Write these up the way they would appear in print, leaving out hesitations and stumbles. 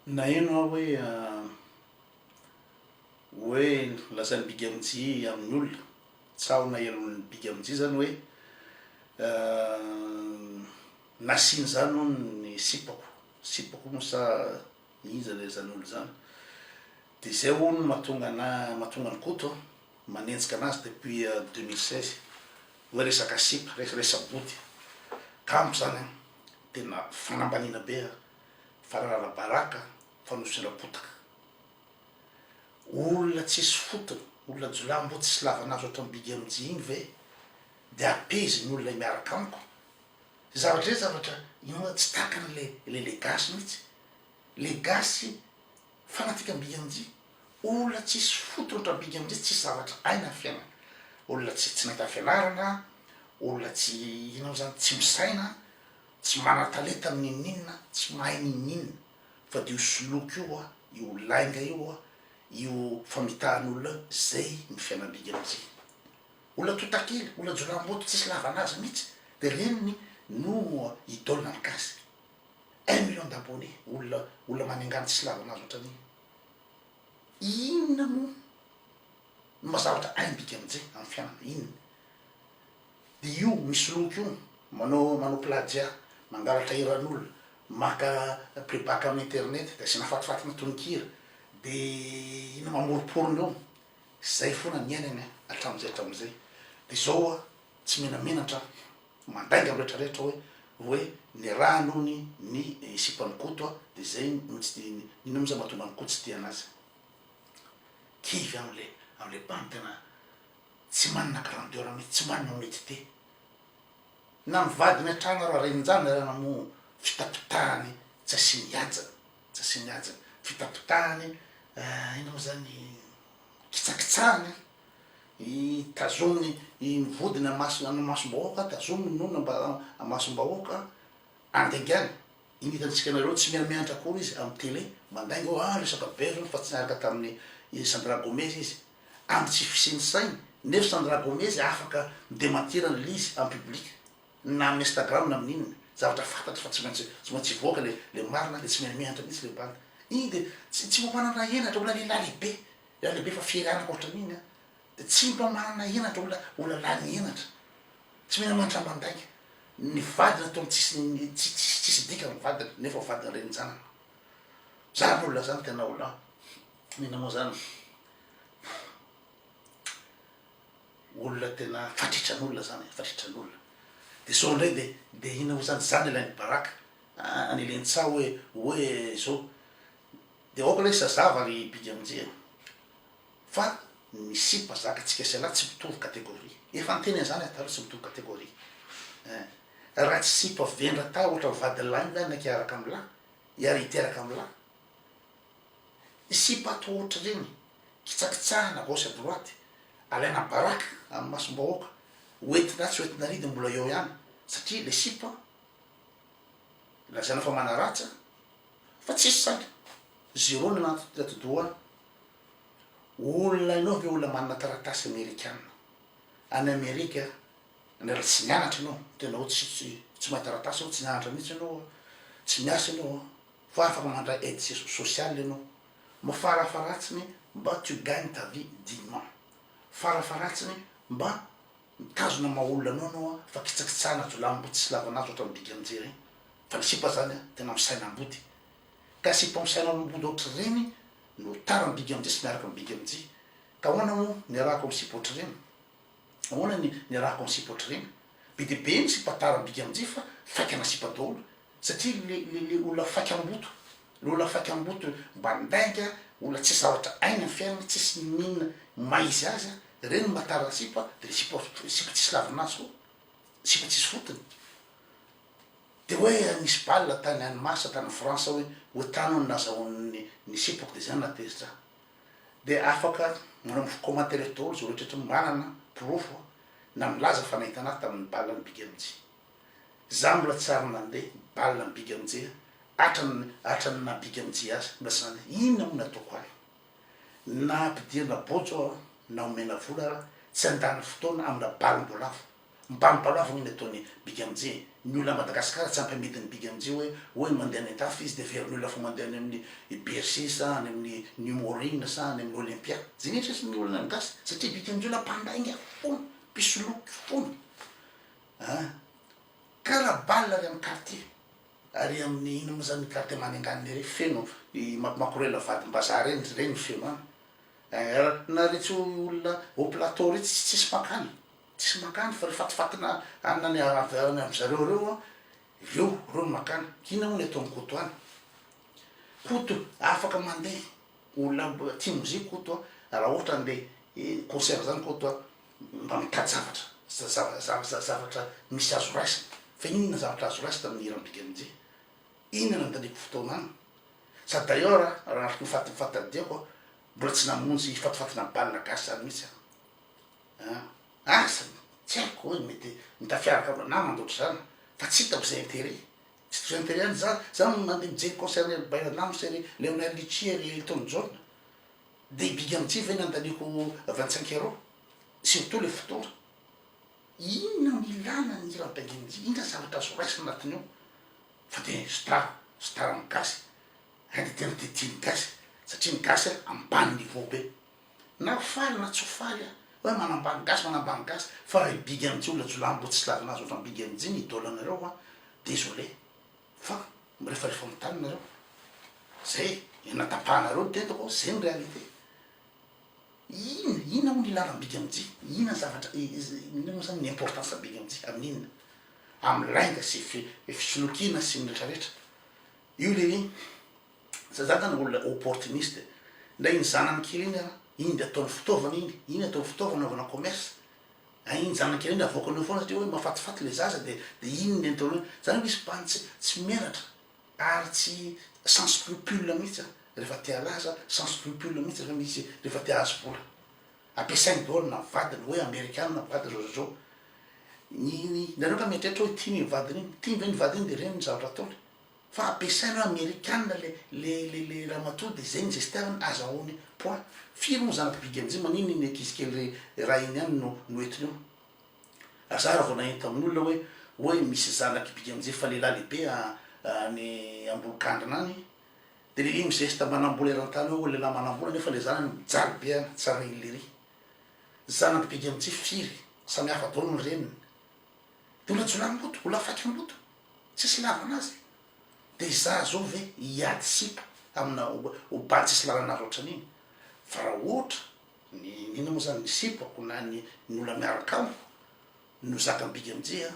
Naheno aho hoe hoe lazain'i Big MJ amin'ny olona, tsaho nahelon'i Big MJ zany hoe nasiany zany hono ny sipako, sipako moa sa iza le zany olona zany, de zay hono mahatonga ana mahatonga an'i Koto manenjika anazy depuis 2016 hoe resaka sipa, resa-body, ka amiko zany an tena fanambaniana be an. Fahalalana baraka, fanosoram-potaka. Olona tsisy fotony, olona jiolahimboto tsisy lavana azy ohatran'i Big MJ iny ve de apezy ny olona miaraka amiko? Zay zavatra zay zavatra inoana tsy takany le le le gasy mihitsy. Le gasy fanatique an'i Big MJ. Olona tsisy fotony ohatran'i Big MJ tsisy zavatra hainy amin'ny fiainana. Olona tsy tsy nahita fianarana, olona tsy inona moa zany tsy misaina. Tsy manan-talenta amin'inon'inona, tsy mahay n'inon'inona fa dia io soloky io a, io lainga io a, io famitahan'olona io, zay ny fiainam-bika amizay. Olona tontakely, olona jiolahimboto tsisy ilavana azy mihitsy de reniny no idole ny gasy. Un million d'abonnés, olona olona manengana tsisy ilavana azy ohatran'iny. Inona moa no maha zavatra haim-bika amizay amin'ny fiainana, inona? Dia io misoloky io, manao manao plagiat, mangalatra hiran'olona, maka playback amin'ny internet dia asiana fatifatina tononkira, dia inona mamoromporona eo, zay foana ny iainany an, hatramin'izay hatramin'izay. Dia izao aho tsy menamenatra aho, mandainga amin'ny rehetra rehetra hoe hoe niarahany hono ny sipan'i Koto an, dia zay no tsy inona moa zany mahatonga an'i Koto tsy tia anazy. Kivy aho amle amle bandy tena Tsy manana grandeur mihitsy, tsy manana honnêteté. Na ny vadiny hatrany ara renin-janany ara moa fitapitahany tsy asiany hajany, tsy asiany hajany. Fitapitahany inona moa zany, kitsakitsahany, tazominy ny vodiny amaso amasom-bahoaka, tazominy ny nonony amba amasom-bahoaka, andaingany. Iny hitantsika anareo tsy miha-miantra akory izy amin'ny télé, mandainga hoe ah resaka be zao fa tsy niaraka tamin'i Sandra Gomez izy. Amin'ny tsy fisian'ny sainy, nefa Sandra Gomez afaka mi-dementir an'ilay izy en public, na amin'ny Instagram na amin'ny inona. Zavatra fantatra fa tsy maintsy tsy maintsy hivoaka le le marina de tsy miha-miantra mihitsy le bandy. Iny de tsy tsy mba manana henatra, olona lehilahy lehibe, lehilahy lehibe fa firy anaka ohatran'iny an, de tsy mba manana henatra, olona olona lany henatra. Tsy mena-manitra mandainga. Ny vadiny ataony tsisy tsisy tsisy dikany ny vadiny nefa vadiny renin-janany. Zany olona zany tena olona inona moa zany olona tena fatritran'olona zany e, fatritran'olona. De zao ndray de de inona moa zany, zany alainy baraka aneleny tsaho hoe hoe zao. De aoka lesy hazava ry big MJ a. Fa ny sipa zaka tsika sy ialahy tsy mitovy catégorie. Efa niteny an'izany aho taloha tsy mitovy catégorie. Eh. Raha tsy sipa vendra ta ohatra mivady lahy nga naika hiaraka am lahy, hiara hiteraka am lahy. Ny sipa ato ohatr'ireny, kitsakitsahana gauche à droite, alaina baraka amin'ny masom-bahoaka, ho entina atsy ho entina ary dia mbola eo ihany, satria le sipa lazaina fa manaratsy fa tsisy saina, zéro ny anaty atidohany. Olona ianao ve olona manana taratasy amerikana any amerika raha tsy nianatra ianao tena hoe tsy tsy tsy mahay taratasy ianao tsy nianatra mihitsy ianao tsy miasa ianao fa afaka mandray aide sociale ianao mba farafaharatsiny mba tu gagnes ta vie dignement farafaharatsiny mba mitazona maha olona anao ianao fa kitsakitsahana jiolahimboto sy lavan'azo ohatran'ny big MJ reny fa ny sipa zany tena misaina ambody ka sipa misaina ambody ohatr'ireny no tara ny big MJ sy miaraka am big MJ ka ahoana moa niarahako am sipa ohatr'ireny? Ahoana ny niarahako am sipa ohatr'ireny? Be dia be ny sipa tara am big MJ fa faikana sipa daholo satria le le le olona faika amboto le olona faika amboto mba ndainga olona tsisy zavatra hainy am fiainana tsisy n'inona maha izy azy a reny no mba tara sipa de le sipa sipa tsisy lavin'azy koa sipa tsisy fotony. De hoe nisy bal tany Annemasse tany France hoe hoe tany hono nazahoany ny sipako de zay no nahatezitra ahy. De afaka manao commentaire eto daholo zao rehetra rehetra manana porofo na milaza fa nahita anahy tamin'ny bal ny Big MJ. Za mbola tsy ary nandeha bal ny Big MJ hatrany hatrany naha Big MJ azy mbola tsy nandeha. Inona moa no ataoko any? Na ampidirina bôjo aho na omena vola ara tsy handany fotoana amina balim-boalavo. Mibalombaloavagna ny ataony Big MJ. Ny olona Madagascar tsy ampy amidiny Big MJ hoe hoe mandeha any andafy izy de averin'ny olona fo mandeha any amin'ny Bercy sa any amin'ny New Morin sa any amin'ny Olympia. Zay mihitsy ny olona ny gasy satria Big MJ olona mpandainga foana, mpisoloky foana. An! Karaha bal ary amin'ny quartier. Ary amin'ny inona moa zany ny quartier Manenganina ery feno i makorela vadim-bazaha reny reny feno any. Eh, na retsy olona au plateau retsy tsisy mpankany, tsisy mankany fa reo fatifatina anona any avy any aminy zareo reo an, reo, reo no mankany. Inona moa ny ataon'i Koto any? Koto afaka mandeha, olona tia mozika Koto an, raha ohatra andeha concert zany Koto an, mba mitady zavatra, zavatra misy azo raisina, fa inona zavatra azo raisina amin'ny hiran'i Big MJ? Inona no andaniako fotoana any? Sady d'ailleurs raha araka ny fahatadidiako aho mbola tsy namonjy fatifatina bal gasy zany mihitsy aho an! Asa, tsy haiko hoe mety mitafiaraka amina namana ohatr'izany fa tsy hitako izay intérêt, tsy hitako izay intérêt any, za za mandeha mijery concert ny Bryan Adams ry Lionel Richie ry Elton John de i Big MJ ve no andaniako 25 euros? Surtout le fotoana. Inona no ilana ny hiran'i Big MJ? Inona zavatra azo raisina anatiny ao? Fa de star, star ny gasy, hay de tena te tia ny gasy, satria ny gasy ambany niveau be, na ho faly na tsy ho faly aho, hoe manambany gasy manambany gasy, fa raha i Big MJ olona jiolahimbo tsisy lavina azy ohatran'i Big MJ ny idole nareo an, désolé fa mirefarefa amin'ny tany nareo, zay e, natapahanareo ny tendako, zay ny réalité. Inona, inona moa ny ilana ny Big MJ? Inona ny zavatra, inona moa zany ny importance ny Big MJ? Amin'ny inona? Amin'ny lainga sy fisolokiana sy ny retraretra. Io le hoe, za zany zany olona opportuniste. Na iny zanany kely iny ara, iny de ataony fitaovana iny, iny ataony fitaovana anaovana commerce. Na iny zanany kely iny avoakany eo foana satria hoe mahafatifaty le zaza de de iny ny ataony hoe, zany hoe misy bandy tsy tsy menatra. Ary tsy sans scrupule mihitsy an, rehefa te halaza, sans scrupule mihitsy rehefa misy, rehefa te hahazo vola. Ampiasainy daholo na vadiny hoe amerikana vadiny zao zao zao. Ny ny nareo nga mieritreritra hoe tiany iny vadiny iny, tiany ve ny vadiny iny de reny ny zavatra ataony. Fa ampiasainy hoe amerikana le le le le ramatoa de zay ny zestiavany azahoany point. Firy moa zanak'i Big MJ maninona iny ankizy kely re ray iny ihany no no entiny eo. Za raha vao naheno tamin'olona hoe hoe misy zanak'i Big MJ fa lehilahy lehibe any Ambolokandrina any de lehilahy mizesta manambola eran-tany hoe lehilahy manambola nefa le zanany mijaly be any tsara iny lery. Zanak'i Big MJ firy? Samy hafa daholo ny reniny. De olona jiolahimboto, olona faikam-boto, tsisy ilavana azy. De izaho zao ve hiady sipa amina ho bandy tsisy lalana azy ohatran'iny? Fa raha ohatra Ny inona moa zany ny sipako na ny ny olona miaraka amiko no zaka mibigy aminjy a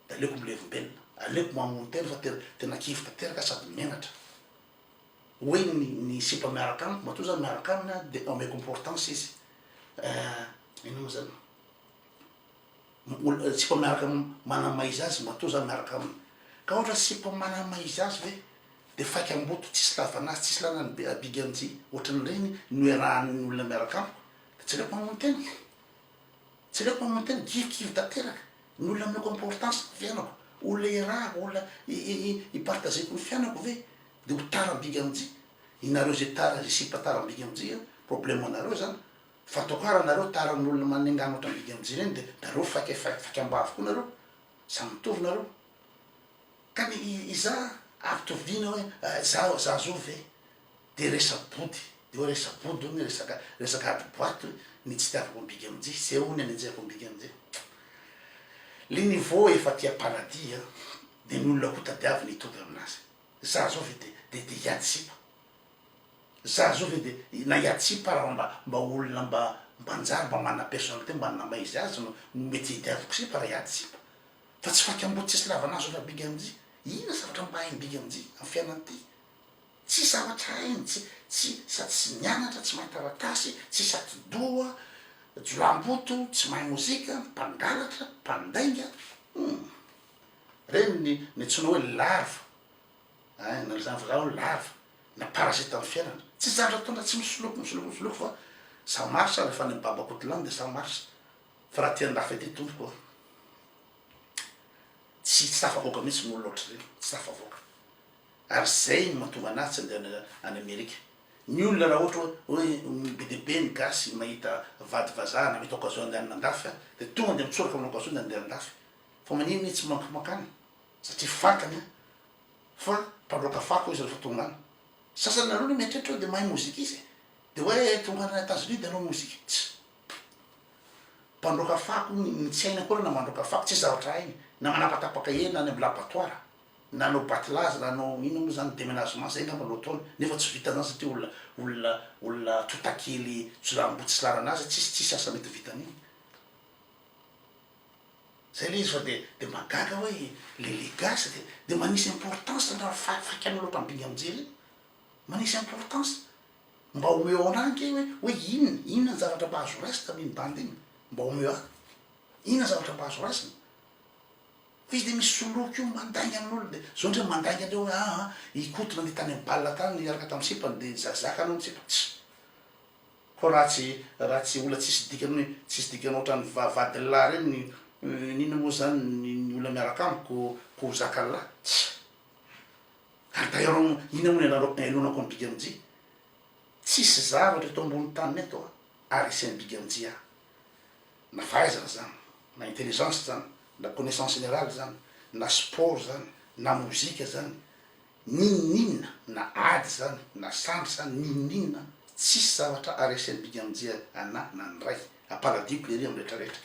de aleoko milevombelona, aleoko mamono tena fa tena tena kivy tanteraka sady menatra hoe ny ny sipa miaraka amiko matoa za miaraka aminy a de omeko importance izy inona moa zany ol sipa miaraka manamaiza azy matoa za miaraka aminy ka ohatra sipa manamaiza azy ve de faikam-boto tsisy lavan'azy tsisy lana ny bigy anjy ohatran'ireny no iarahan'ny olona miaraka amiko de tsy aleoko mamono tena tsy aleoko mamono tena kivikivy tanteraka ny olona ameko importance ny fiainako olona iarahako olona i-partageko ny fiainako ve de ho tara bigy anjy inareo ze tara ze sipa tara bigy anjy a problème anareo zany fa ataoko ara nareo tara amin'olona manengana ohatran'ny bigy anjy reny de nareo faika faikam-bavy koa nareo samy mitovy nareo Ka ny iza ampitoviana hoe za za zo ve de resa-body de hoe resa-body hono resaka resaka ady boite ny tsy itiavako an'i Big MJ zay hono ny anenjehako an'i Big MJ le niveau efa aty am-paladia an de ny olona koa tadiaviny hitovy aminazy za zao ve de de de hiady sipa za zao ve de na hiady sipa ara mba mba olona mba mba njary mba manana personnalité mba manana maha izy azy no no mety hitiavako sipa raha hiady sipa Fa tsy faty amboa tsisy lavan'azo ra Big MJ. Inona zavatra mba hain'i Big MJ am fiainany ty? Tsisy zavatra hainy, tsy tsy sady tsy nianatra, tsy mahay taratasy, tsisy atidoha, jiolahimboto, tsy mahay mozika, mpangalatra, mpandainga, hum. Reny ny ny antsoina hoe larve, ein, na zany vazaha hoe larve, na parasite am fiainana. Tsisy zavatra ataony raha tsy misoloky, misoloky, misoloky fa ça marche rehefa any am babakotoland de ça marche. Fa raha aty andafy aty tompoko a, tsy tsy tafavoaka mihitsy ny olona ohatr'ireny, tsy tafavoaka. Ary zay no mahatonga anah tsy andeha any any Amerika. Ny olona raha ohatra hoe hoe be dia be ny gasy mahita vady vazaha na mahita occasion andehanana andafy dia tonga dia mitsoraka amin'ny occasion dia andeha andafy. Fa maninona izy tsy mank mankany? Satria fantany fa mpandroaka fako izy rehefa tonga any. Sasany nareo anie mieritreritra hoe dia mahay mozika izy e! Dia hoe tonga any Etats-Unis dia hanao mozika. Tsia. Mpandroaka fako ny tsy hainy akory na mandroaka fako, tsisy zavatra hainy, na manapatapaka hena any amin'ny laboratoire, na hanao battelage, na hanao inona moa zany demenagement, zay angamba no ataony, nefa tsy vita zany satria olona olona olona totakely jiolahimboto tsy lalana azy, tsisy tsisy asa mety vitan'iny. Zay le izy fa de de mahagaga hoe le le gasy de de manisy importance raha faikany loatra ambinga mijery iny, manisy importance. Mba omeo anah ange hoe hoe inona inona ny zavatra mba azo raisina amin'iny bandy iny, mba omeo ahy inona ny zavatra mba azo raisina. Fa izy de misy soloky io mandainga amin'olona de zao ndray mandainga ndray hoe aa i Koto nandeha tany amin'ny bal tany niaraka tamin'ny sipany de nizakazaka anao ny sipany, tsia. Koa raha tsy raha tsy olona tsisy dikany hoe tsisy dikany ohatran'ny va vadin'lah reny ny n'inona moa zany ny ny olona miaraka amiko ko ho zakan'lah, tsia. Ary d'ailleurs inona moa ny hainonako an'i Big MJ? Tsisy zavatra eto ambony tany eto aharesen'i Big MJ ahy. Na fahaizana zany, na intelligence zany, na connaissance générale zany, na sport zany, na mozika zany, n'inon'inona, na ady zany, na sandry zany, n'inon'inona, tsisy zavatra aharesen'i Big MJ anah na ny ray. Ampaladiako lery am retraretra.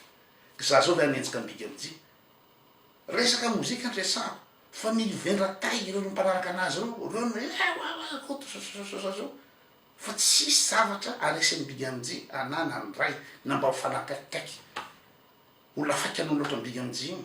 Za zao ve hanenjika an'i Big MJ? Resaka mozika no resahako fa ny vendra-tay ireo mpanaraka anazy ireo, ireo no ewawa Koto zao fa tsisy zavatra aresen'i Big MJ anah na ny ray na mba mifanakaikikaiky. Olona faika noho loatra Big MJ iny.